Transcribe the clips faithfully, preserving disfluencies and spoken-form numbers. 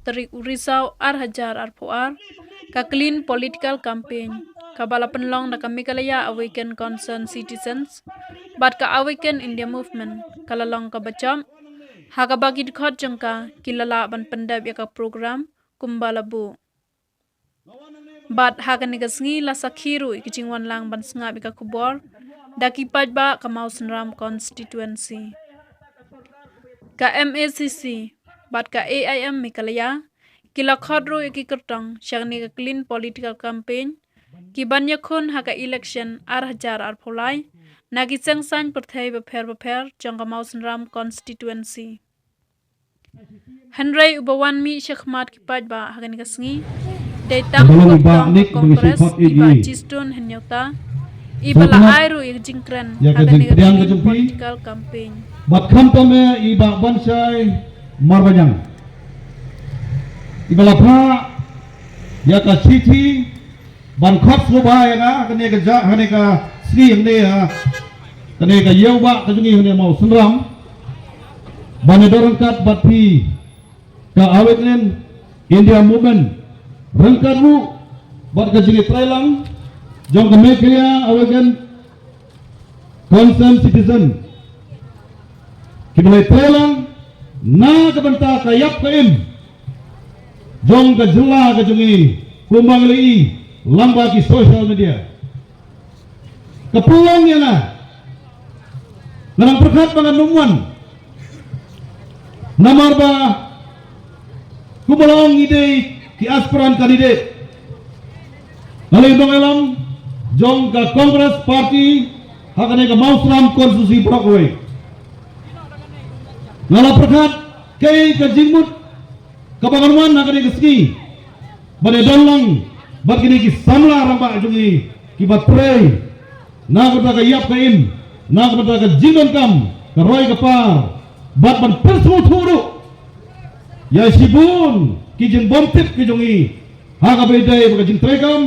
tarik u Risaw ar hajar arphew ar, ka Clean Political Campaign, kaba la pynlong da ka Meghalaya Awaken Concerned Citizens bad ka Awaken India Movement, ka la long kaba jop, ha kaba ki dkhot jong ka ki la lah ban pyndep ïa ka program kumba la buh. Bad ha kane ka sngi la sakhi ruh ïa ka jingwan lang ban sngap ïa ka khubor da ki paidbah ka Mawsynram constituency. Ka M A C C bad ka A I M Meghalaya ki la khot ruh ïa ki kyrtong sha kane ka Clean Political Campaign, ki ban ïakhun ha ka election ar hajar arphew lai na ki seng saiñ pyrthei bapher bapher jong ka Mawsynram constituency. Hynrei uba wan mih shakhmat ki paidbah ha kane ka sngi dei tang u kyrtong ka Congress, i Bah Chiston Hynñiewta, iba la ai ruh ïa ka jingkren ha kane ka Clean Political Campaign. Bad khamtam eh i Bah Banshai Marbaniang, iba la phah ïa ka shithi ban khot sngewbha ïa nga ha kane ka ja, ha kane ka sngi, hangne ha kane ka ïew bah ka jong ngi hangne Mawsynram, ban ïadon ryngkat bad phi ka Awaken India Movement, ryngkat ruh bad ka jingïatreilang jong ka Meghalaya Awaken Concerned Citizen, kiba la ïatreilang na ka bynta ka ïap ka im jong ka jylla ka jong ngi, kumba ngi la ïohi lyngba ki social media. Ka pynlong ïa nga, nga nang pyrkhat ba ngan ym wan, namar ba kumba la ong, ngi dei ki aspirant candidate na la ïa nong ïalam jong ka Congress Party ha kane ka Mawsynram constituency baroh kawei. Nga la pyrkhat kaei ka jingmut kaba ngan wan ha kane ka sngi ban ïadon lang bad kine ki samla rangbah jong ngi kiba trei na ka bynta ka ïap ka im, na ka bynta ka jingdonkam, ka roi ka par, bad ban pynsngewthuh ruh ïa shibun ki jingbymtip ki jong ngi ha kaba ïadei bad ka jingtreikam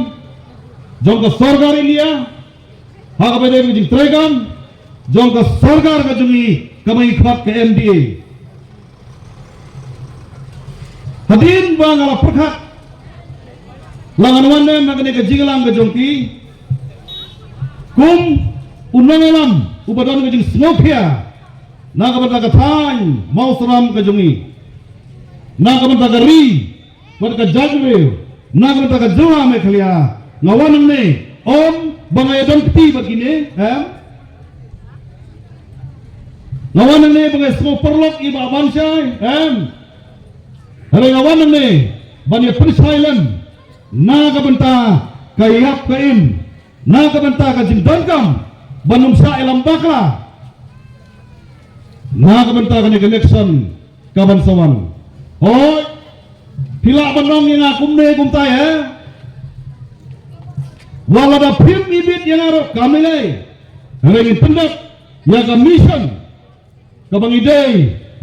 jong ka sorkar India, ha kaba ïadei bad ka jingtreikam jong ka sorkar ka jong ngi kaba ngi khot ka M D A. Hadien ba nga la pyrkhat, la ngan wan ne ha kane ka jingïalang ka jong phi kum u nongïalam uba don ka jingsngewkhia na ka bynta ka thaiñ Mawsynram ka jong ngi, na ka bynta ka ri bad ka jaitbynriew, na ka bynta ka jylla Meghalaya. Nga wan hangne ym ba nga ïadon kti bad kine, em? Nga wan hangne ba nga sngewparalok ïa i Bah Banshai, em? Hynrei nga wan hangne ban ïa pynshai lem na ka bynta ka ïap ka im, na ka bynta ka jingdonkam ban ym shah ïalam bakla na ka bynta kane ka election kaban sa wan. Hooid, phi lah ban ong ïa nga kumne kumtai, eh? Wat lada phim ibit ïa nga ruh kam lei lei, hynrei ngin pyndep ïa ka mission kaba ngi dei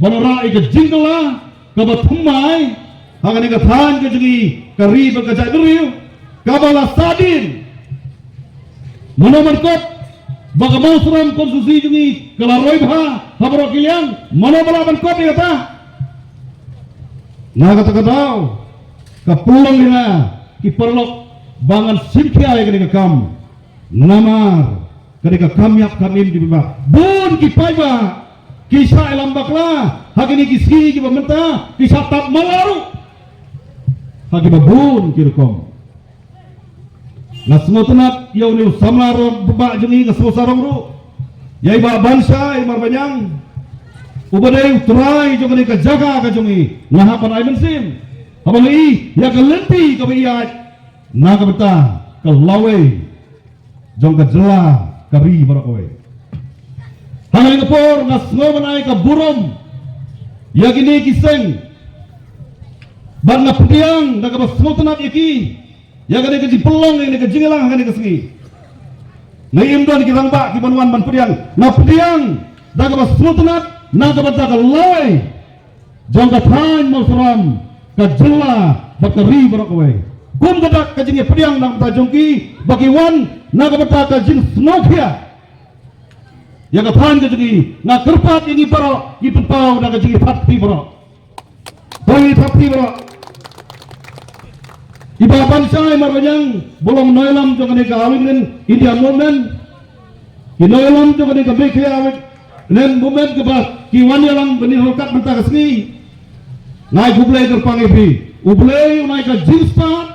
ban wanrah ïa ka jingkylla kaba thymmai ha kane ka thaiñ ka jong ngi, ka ri bad ka jaitbynriew, kaba la sahdien. Mano ban kot ba ka Mawsynram constituency jong ngi ka la roi bha ha baroh ki liang? Mano ba lah ban kot ïa kata? Na kata ka daw, ka pynlong ïa nga, ki paralok, ba ngan shim khia ïa kane ka kam. Namar kane ka kam ïap kam im, ki paidbah, bun ki paidbah ki shah ïalam bakla ha kine ki sngi kiba mynta, ki shah tap mala ruh ha kiba bun ki rukom. Nga sngewtynnat ïa une u samla rangbah jong ngi, nga sngewsarong ruh ïa i Bah Banshai Marbaniang, uba dei u trai jong kane ka jaka ka jong ngi. Nga hap ban ai mynsiem haba nga ïohi ïa ka lynti kaba i ïaid na ka bynta ka lawei jong ka jylla, ka ri baroh kawei. Ha kane ka por nga sngew ban ai ka burom ïa kine ki seng bad nga pdiang da kaba sngewtynnat ïa ki ïa kane ka jingpynlong, ïa kane ka jingïalang ha kane ka sngi. Nga im don ki rangbah ki ban wan ban pdiang, nga pdiang da kaba sngewtynnat na ka bynta ka lawei jong ka thaiñ Mawsynram, ka jylla bad ka ri baroh kawei. Kum ka dak ka jingïapdiang na ka bynta jong ki ba ki wan na ka bynta ka jingsngewkhia ïa ka thaiñ ka jong ngi. Nga kyrpad ïa ngi baroh, ngi pynpaw da ka jingïathap kti baroh. To ïathap kti baroh. I Bah Banshai Marbaniang ba long nongïalam jong kane ka Awakening India Movement, ki nongïalam jong kane ka Meghalaya Awakening Movement kaba ki wan ïalam bad ïa ka ryngkat mynta ka sngi. Nga ai khublei kyrpang ïa phi. U Blei un ai ka jingstad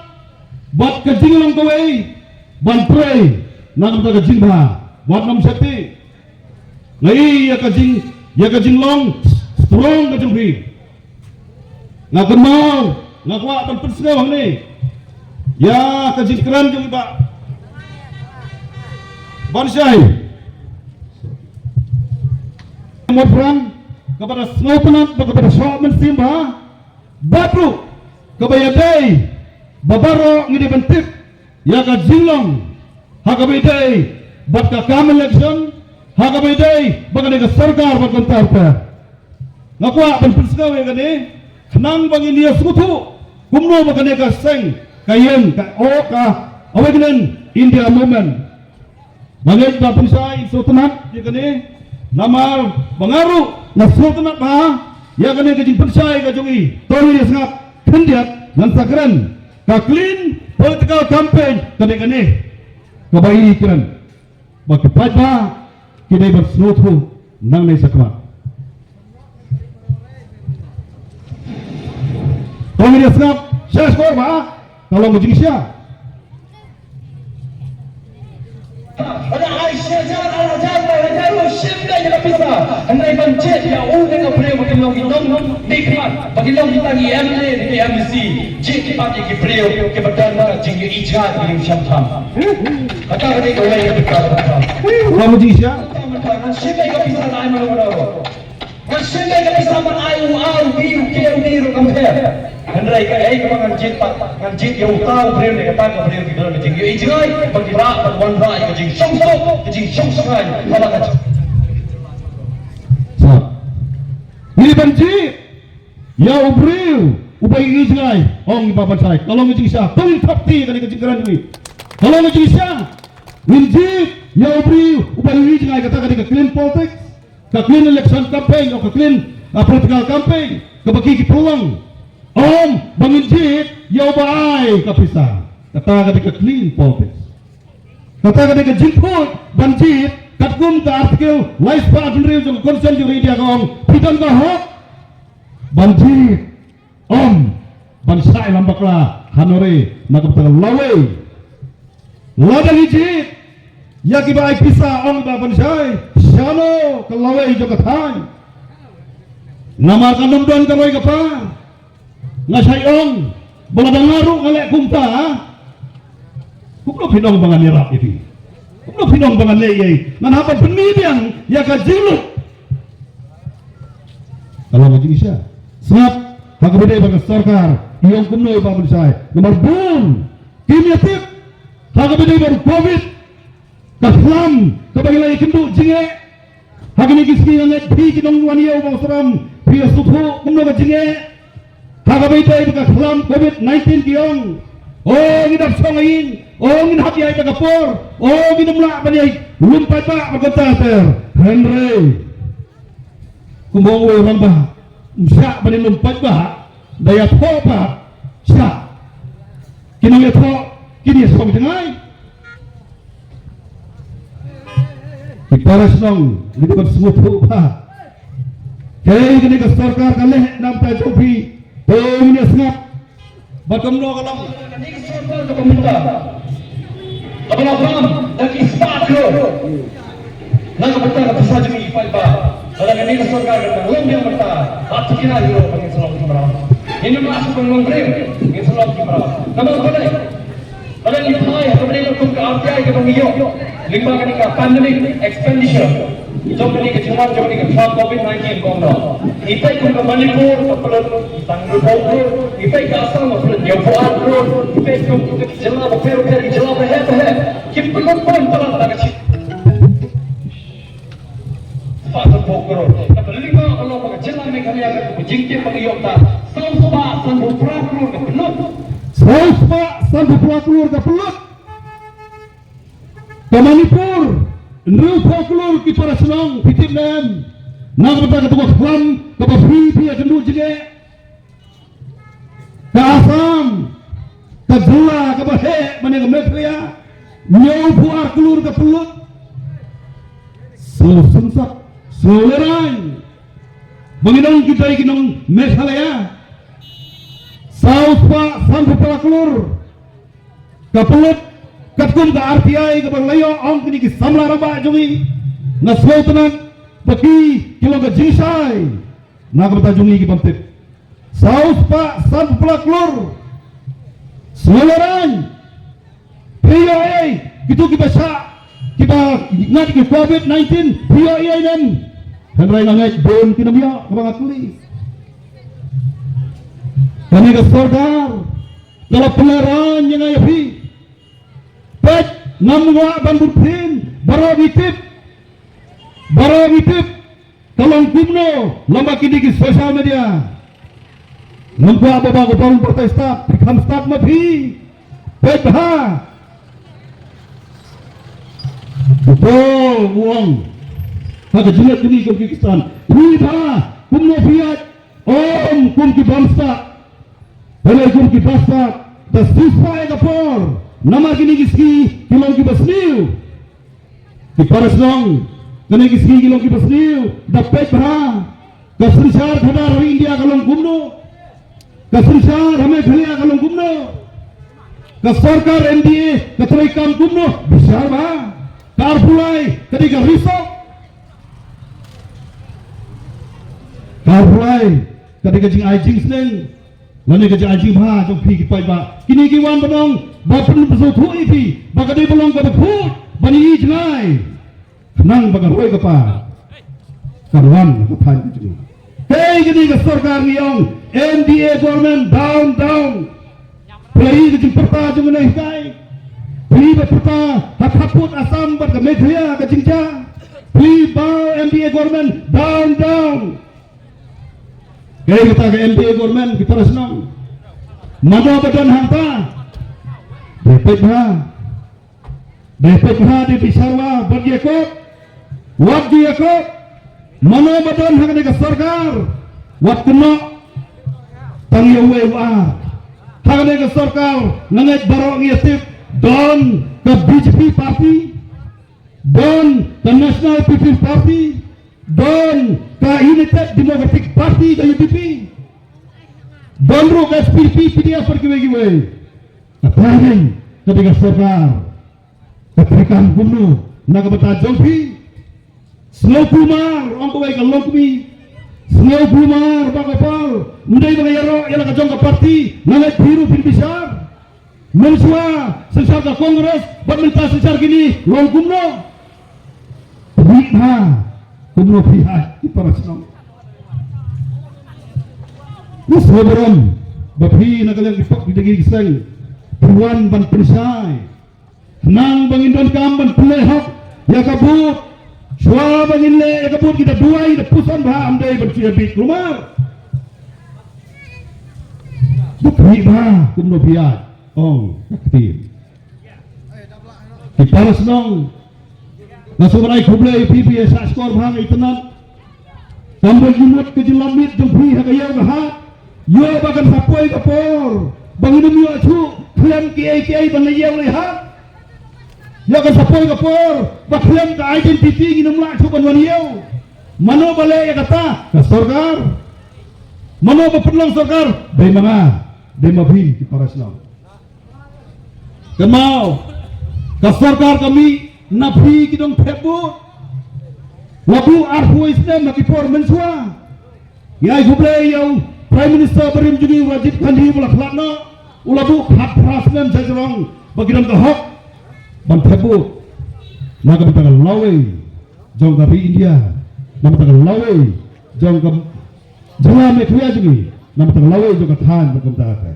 bad ka jinglong kawei ban trei na ka bynta ka jingbha. Wat nym sheptieng. Nga ïohi ïa ka jing, ïa ka jinglong strong ka jong phi. Nga kynmaw, nga kwah ban pynsngew hangne ïa ka jingkren jong i Bah Banshai. Mo pran kaba da sngewtynnat bad kaba da shoh mynsiem bha. Bad ruh kaba ïadei ba baroh ngi dei ban tip ïa ka jinglong ha kaba ïadei bad ka kam election, ha kaba ïadei bad kane ka sorkar bad kumta kumta. Nga kwah ban pynsngew ïa kane khnang ba ngin ïa sngewthuh kumno ba kane ka seng ka ïeng ka, oh, ka Awakening India Movement. Ba ngeit Bah Banshai in sngewtynnat ïa kane, namar ba nga ruh nga sngewtynnat bha ïa kane ka jingpynshai ka jong i. To ngin ïa sngap khyndiat, ngan sa kren. Ka clean political campaign ka dei kane kaba i kren. Ba ki paidbah ki dei ban sngewthuh nangne shakhmat. To ngin ïa sngap, sha shkor ba ka long ka jingshisha. Lada ai shi hajar, ar hajar, lai hajar ruh, shim beit ïa ka pisa. Hynrei ban jied ïa u ne ka briew ba ki long ki nongdie khmat, ba ki long ki tang ki M L A ne ki M D C. Jied ki pat ïa ki briew kiba don ka jingïohi jngai, ki jingshemphang. Kata ka dei kawei ka pisa. Long ka jingshisha. Ngan shim beit ka pisa, ngan ai mano mano ruh. Ngan shim beit ka pisa ban ai u A, u B, u K, u D ruh kam pher. Hynrei kaei kaba ngan jied pat, ngan jied ïa uta u briew ne kata ka briew kiba don ka jingïohi jngai, ba ki lah ban wanrah ïa ka jingshong suk, ka jingshong shngaiñ ha la ka jing. Sa. Ngi ban jied ïa u briew uba ïohi jngai, ong i Bah Banshai. Ka long ka jingshisha. To ngin thap kti ïa kane ka jingkren jong ngi. Ka long ka jingshisha. Ngin jied ïa u briew uba ïohi jngai, kata ka dei ka clean politics. Ka clean election campaign, oh, ka clean, ah, political campaign kaba ki ki pynlong. Ym ba ngin jied ïa uba ai ka pisa. Kata ka dei ka clean politics. Kata ka dei ka jingkhuid ban jied katkum ka Article lai spah hynriew jong ka Constitution jong ka India ka ong, phi don ka hok ban jied. Ym ban shah ïalam bakla hano re na ka bynta ka lawei. Lada ngi jied ïa kiba ai pisa, ong i Bah Banshai, shano ka lawei jong ka thaiñ? Namar kan ym don ka roi ka par. Nga shait ong ba lada nga ruh nga leh kumta, kumno phin ong ba ngan ïarap ïa phi? Kumno phin ong ba ngan leh ïa i? Ngan hap ban pynmih biang ïa ka jinglut. Ka long ka jingshisha. Sngap, ha kaba ïadei bad ka sorkar, i ong kumno i Bah Banshai. Namar bun kim ïatip ha kaba ïadei bad u Covid. Ka khlam kaba ngi la ïakynduh jingeh. Ha kine ki sngi nga ngeit phi ki nongwan ïew Mawsynram, phi la sngewthuh kumno ka jingeh. Ha kaba ïadei bad ka khlam Covid nineteen ki ong, o, ngin hap shong ha ïing, o, ngin hap ïaid da ka por, o, ngin ym lah ban ïaid lum paidbah bad kumta ter. Hynrei kumba ong uwei u rangbah, ym shah ban ïalum paidbah da ïathoh pat. Shah. Ki nongïathoh kin ïashong jngai. Ki para shnong, ngi dei ban sngewthuh bha. Kaei kane ka sorkar ka leh na ka bynta jong phi? To ngin ïa sngap. Bad kumno ka long? Kane ka sorkar kaba mynta, kaba la bam da ki spah klur na ka bynta ka pisa jong ngi ki paidbah. Lada kane ka sorkar ka dang long biang mynta, hap thikna hi ruh ba ngin sa long ki mraw. Ngin ym lah shuh ban long briew, ngin sa long ki mraw. Namar balei? Lada ngi phai ha kaba ïadei bad kum ka R T I kaba ngi ïoh lyngba kane ka pandemic expenditure jong kane ka jingwan jong kane ka khlam Covid nineteen, kumno? Ngi peit kum ka Manipur ka pynlut tang hynriewphew klur, ngi peit ka Assam ka pynlut hynñiewphew ar klur, ngi peit kum ki jylla bapher bapher, ki jylla baheh baheh, ki pynlut bun palat da ka shi spah sanphew klur. Kaba lyngba ka long ba ka jylla Meghalaya ka jingtip ba ngi ïoh ta saw spah sanphew phra klur ka pynlut. Saw spah sanphew phra klur ka pynlut. Ka Manipur, hynriewphew klur ki para shnong, phi tip ne em? Na ka bynta katu ka khlam kaba phi phi ïakynduh jingeh. Ka Assam, ka jylla kaba heh, mane ka Meghalaya, hynñiewphew ar klur ka pynlut. Sngewsynsak, sngewlehraiñ. Ba ngi ong ki dei ki nong Meghalaya. Saw spah sanphew phra klur ka pynlut, katkum ka R T I kaba la ïoh, ong kine ki samla rangbah jong ngi. Nga sngewtynnat ba ki, ki long ka jingshai na ka bynta jong ngi ki bym tip. Saw spah sanphew phra klur. Sngewlehraiñ. Phi ïoh ei ei, kito kiba shah, kiba ngat ki covid nineteen, phi ïoh ei ei ne em? Hynrei nga ngeit bun kim ïoh, kaba nga kylli. Kane ka sorkar ka la pynlehraiñ ïa nga ïa phi. Peit, ngam kwah ban bud phin, baroh ngi tip. Baroh ngi tip. Ka long kumno, lyngba kine ki social media. Ngam kwah ba, ba, ba, ba, ba, start, phi kham start ma phi. Peit bha. Uto u ong. Ha ka jingngeit jong ngi kum ki Khristan. Phi bha, kumno phi ïaid, ym kum ki bym start. Balei kum ki bym start, da shisha ïa ka por. Namar kine ki sngi ki long kiba sniew. Ki para shnong, kane ki sngi ki long kiba sniew, da peit bha. Ka synshar khadar ha India ka long kumno? Ka synshar ha Meghalaya ka long kumno? Ka sorkar M D A ka trei kam kumno? Bishar bha. Ka arphew lai ka dei ka risok. Ka arphew lai ka dei ka jingai jingsneng. Lane ka jingai jingbha jong phi ki paidbah. Kine ki wan ban ong ba pynbsawthuh ïa phi ba ka dei ban long kaba khuid ban ïohi jngai. Khnang ba ka roi ka par kan wan ha ka thaiñ ka jong ngi. Hei kane ka sorkar ngi ong M D A government down, down. Phi la ïohi ka jingpyrta jong ngi na hikai. Phi ba pyrta ha khappud Assam bad ka Meghalaya ka jingjia. Phi ba M D A government down, down. Kaei kata ka M D A government ki para shnong. Mano ba don hangta? Dei peit bha. Dei peit bha, dei bishar bha, wat ïakob. Wat ïakob. Mano ba don ha kane ka sorkar? Wat kynnoh. Tang ïa uwei u ar. Ha kane ka sorkar nga ngeit baroh ngi ïa tip don ka B J P party. Don ka National People's Party, don ka United Democratic Party, ka U D P. Don ruh ka S P D P, P D F bad kiwei kiwei. Ka trei, ka dei ka sorkar. Ka trei kam kumno na ka bynta jong phi? Sngewkulmar, ong kawei ka longkmie. Sngewkulmar Bah Gopal, ym dei ba nga ïaroh ïa la ka jong ka party, nga ngeit phi ruh phin bishar. Mynshuwa synshar ka Congress bad mynta synshar kine long kumno? Phi ha kumno phi ha ki para shnong. Nga sngewburom ba phi na ka liang ki pok ki dei ki seng phi wan ban pynshai. Nang ba ngin donkam ban pynleh hok ïa ka vote. Shuwa ba ngin leh ïa ka vote kita duwai da puson bha, ym dei ban shu ïa bit kulmar. Duk hi bha kumno phi ïa ong ka ktien. Ki para shnong, nga sngewbha ai khublei ïa phi, phi ïa shah shkor bha, nga itynnad. Kam dei jingmut ka jinglam miet jong phi ha ka ïew ka hat. Ïoh ba kan sa poi ka por ba ngin ym ïoh shuh khlem kiei kiei ban ïew lei hat. Ïoh kan sa poi ka por ba khlem ka identity ngin ym lah shuh ban wan ïew. Mano ba leh ïa kata? Ka sorkar. Mano ba pynlong sorkar? Dei ma nga, dei ma phi ki para shnong. Kynmaw, ka sorkar ka mih na phi ki nongthep vote. La buh arphew snem ha ki por mynshuwa. Ngi ai khublei ïa u Prime Minister barim jong ngi u Rajiv Gandhi ba la khlad noh. U la buh khatphra snem sha jrong ba ki don ka hok ban thep vote na ka bynta ka lawei jong ka ri India, na ka bynta ka lawei jong ka jylla Meghalaya jong ngi, na ka bynta ka lawei jong ka thaiñ bad ka bynta ka.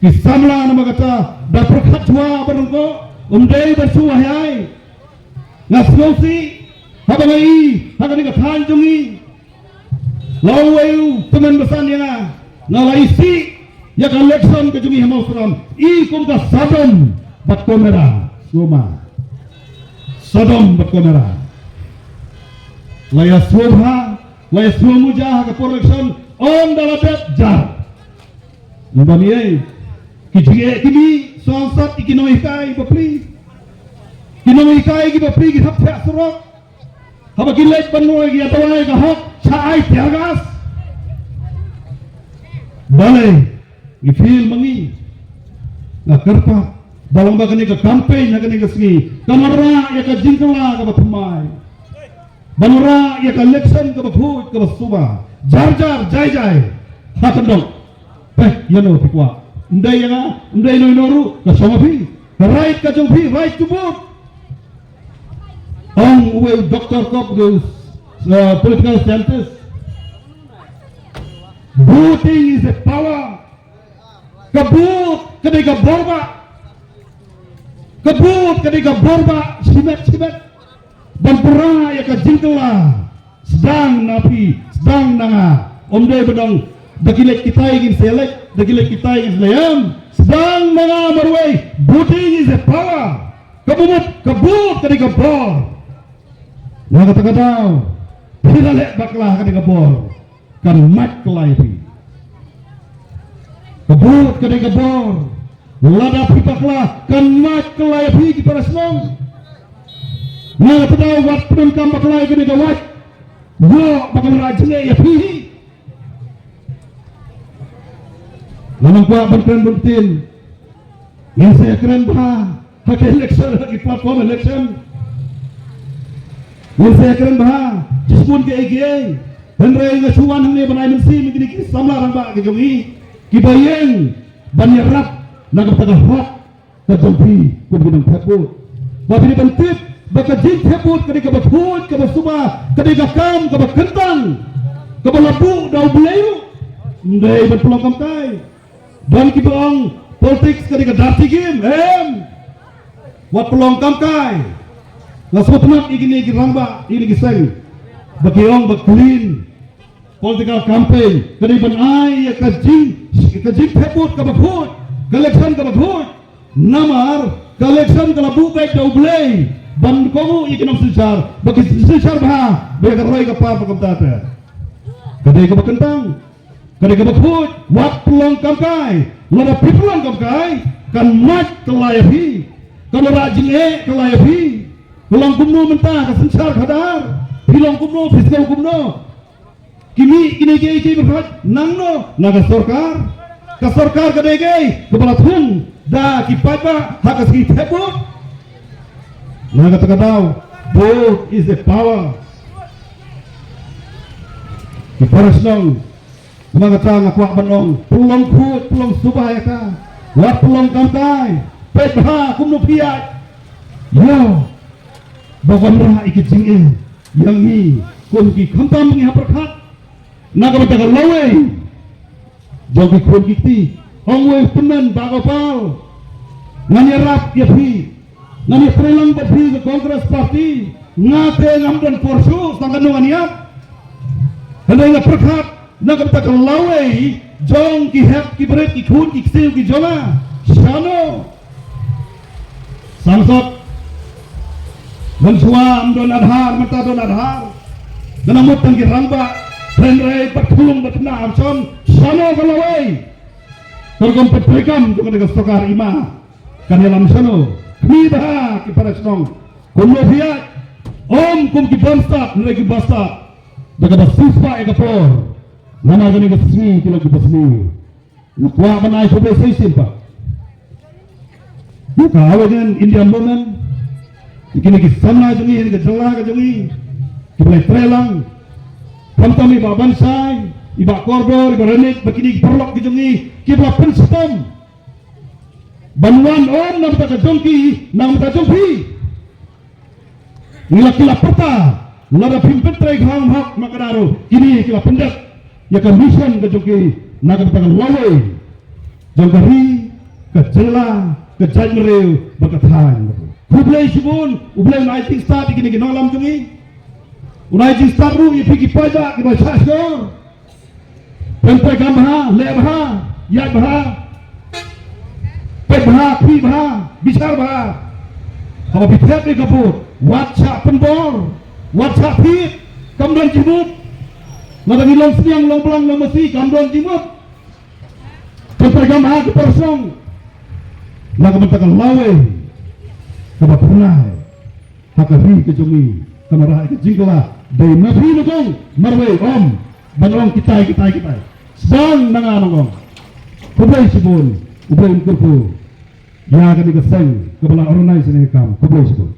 Ki samla namar kata da pyrkhat shuwa ba ryngkoh, ym dei ban shu wahai. Nga sngewsih haba nga i ha kane ka thaiñ jong ngi. La ong uwei u tymmen basan ïa nga, nga la isih ïa ka election ka jong ngi ha Mawsynram i kum ka Sodom bad Gomorrah. Sngewma. Sodom bad Gomorrah. La ïa sngewbha, la ïa sngewmuja ha ka por election, ong da la dep jar. Ym don ei. Ki jingeh ki mih, sangsat ïa ki nonghikai bapli. Ki nonghikai ki bapli ki hap thiah surok. Haba ki leit ban roi ki ïa tawai ka hok, sha ai tear gas. Balei, ngi feel ma ngi. Nga kyrpad, ba long ba kane ka campaign ha kane ka sngi, ka wanrah ïa ka jingkylla kaba thymmai. Ban wanrah ïa ka election kaba khuid kaba suba. Jar jar, jai jai. Ha ka dong. Peit ïa no phi kwah. Ym dei ïa nga, ym dei ïa no ïa no ruh, ka shong ha phi. Ka right ka jong phi, right to vote. Ong uwei u doctor, kop u, uh, political scientist. Voting is a power. Ka vote ka dei ka bor ba. Ka vote ka dei ka bor ba shimet shimet. Ban pura ïa ka jingkylla. Sdang na phi, sdang na nga. Ym dei ba dang da ki leit kitai ngin sa leit, da ki leit kitai ngin sa leit. Em, sdang na nga marwei. Voting is a power. Ka vote, ka vote ka dei ka bor. Na kata ka daw, phi la leh bakla ha kane ka bor, kan mad kylla ïa phi. Ka vote ka dei ka bor. Lada phi bakla, kan mad kylla ïa phi ki para shnong. Na kata ka daw, wat pyndonkam bakla ïa kane ka wait. Ïoh ba kan wanrah jingeh ïa phi. Nga nang kwah ban kren bun ktien. Ngin sa kren bha ha ka election, ha ki platform election. Ngin sa kren bha, jingsbun kiei kiei. Hynrei nga shu wan hangne ban ai mynsiem ïa kine ki samla rangbah ki jong ngi, kiba ïeng ban ïarap na ka bynta ka hok ka jong phi kum ki nongthep vote. Ba phi dei ban tip ba ka jingthep vote ka dei kaba khuid, kaba suba, ka dei ka kam kaba kyntang, kaba la buh da U Blei ruh. Ym dei ban pynlong kamkai. Don kiba ong politics ka dei ka dirty game. Em. Wat pynlong kamkai. Nga sngewtynnat ïa kine ki rangbah, ïa kine ki seng, ba ki ong ba clean political campaign ka dei ban ai ïa ka jing, ka jingthep vote kaba khuid, ka election kaba khuid. Namar ka election ka la buh beit da U Blei ban kohnguh ïa ki nongsynshar, ba kin synshar bha, ba ïa ka roi ka par ba kumta te. Ka dei kaba kyntang. Ka dei kaba khuid, wat pynlong kamkai. Lada phi pynlong kamkai, kan mad kylla ïa phi. Kan wanrah jingeh kylla ïa phi. Ka long kumno mynta ka synshar khadar? Phi long kumno, phi sngew kumno? Ki mih kine kiei kiei baroh nangno? Na ka sorkar. Ka sorkar ka dei kaei kaba la thung da ki paidbah ha ka sngi thep vote. Na kata ka daw, vote is a power. Ki para shnong, na kata nga kwah ban ong, pynlong khuid, pynlong suba ïa ka. Wat pynlong kamkai. Peit bha kumno phi ïaid. Ïa, ba wanrah ïa ki jingeh ïa ngi kum ki khamtam ngi ha pyrkhat na ka bynta ka lawei jong ki khun ki kti. Ong uwei u tymmen, Bah Gopal, ngan ïarap ïa phi, ngan ïatreilang bad phi ka Congress Party. Nga te ngam don por shuh, tang kano ngan ïap. Hynrei nga pyrkhat na ka bynta ka lawei jong ki hep ki barit, ki khun ki ksiew ki jong nga. Shano? Sangsot. Mynshuwa ym don Aadhaar, mynta don Aadhaar. Nga nang mut tang ki rangbah, hynrei pat khulung pat na am shon. Shano ka lawei? Ka rukom pat treikam jong ka sorkar i ma, kan ïalam shano? Khmih bha ki para shnong. Kumno phi ïaid? Ym kum ki bamstad, hynrei ki bastad. Da kaba shisha ïa ka por. Namar kane ka sngi ki long kiba sniew. Nga kwah ban ai khublei sa shisien pat ïa ka All India Movement, ïa kine ki samla jong ngi, ïa ka jylla ka jong ngi, kiba la trei lang. Khamtam i Bah Banshai, i Bah Kordor, i Bah Renik, bad kine ki paralok ki jong ngi, kiba la pynshitom ban wan ym na bynta ka jong ki, na bynta jong phi. Ngi la, ki la pyrta, lada phim pyntrei kham hok ma ka daru, kine ki la pyndep ïa ka mission ka jong ki na ka bynta ka lawei jong ka ri, ka jylla, ka jaitbynriew bad ka thaiñ. Khublei shibun, U Blei un ai jingstad ïa kine ki nongïalam jong ngi. Un ai jingstad ruh ïa phi ki paidbah kiba shah shkor. Pyntrei kam bha, leh bha, ïaid bha. Peit bha, khmih bha, bishar bha. Haba phi thep ïa ka vote, wat shah pynbor, wat shah thied, kam don jingmut. Lada ngi long Sniang, long Blang, long Masi, kam don jingmut. Pyntrei kam bha ki para shnong. Na ka bynta ka lawei kaba pynlong ha ka ri ka jong ngi, ka nara ka jingkylla dei na phi na kong marwei, ym ban ong kitai kitai kitai. Sdang na nga na kong. Khublei shibun, khublei un kyrkhu ïa kane ka seng kaba la organize ïa kane ka kam. Khublei shibun.